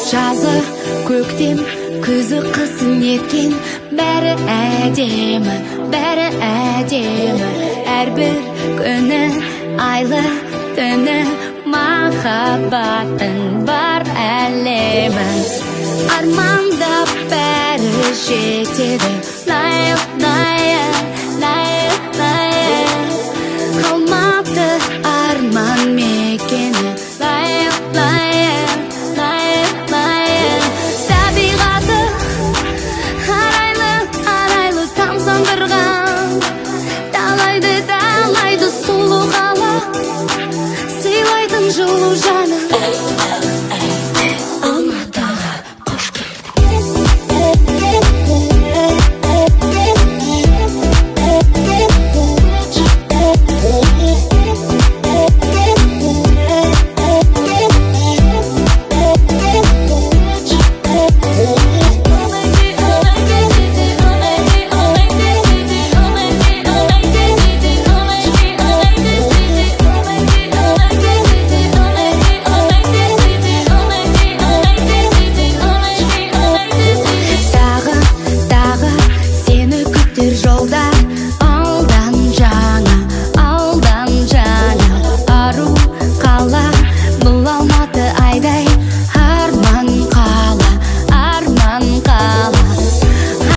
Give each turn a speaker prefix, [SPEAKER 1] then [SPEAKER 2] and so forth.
[SPEAKER 1] Жазы, көктем, күзі, қысы неткен, бәрі әдемі, бәрі әдемі. Әрбір күні, айлы түні, махаббаттың бар әлемі. Армандап бәрі жетеді. Най.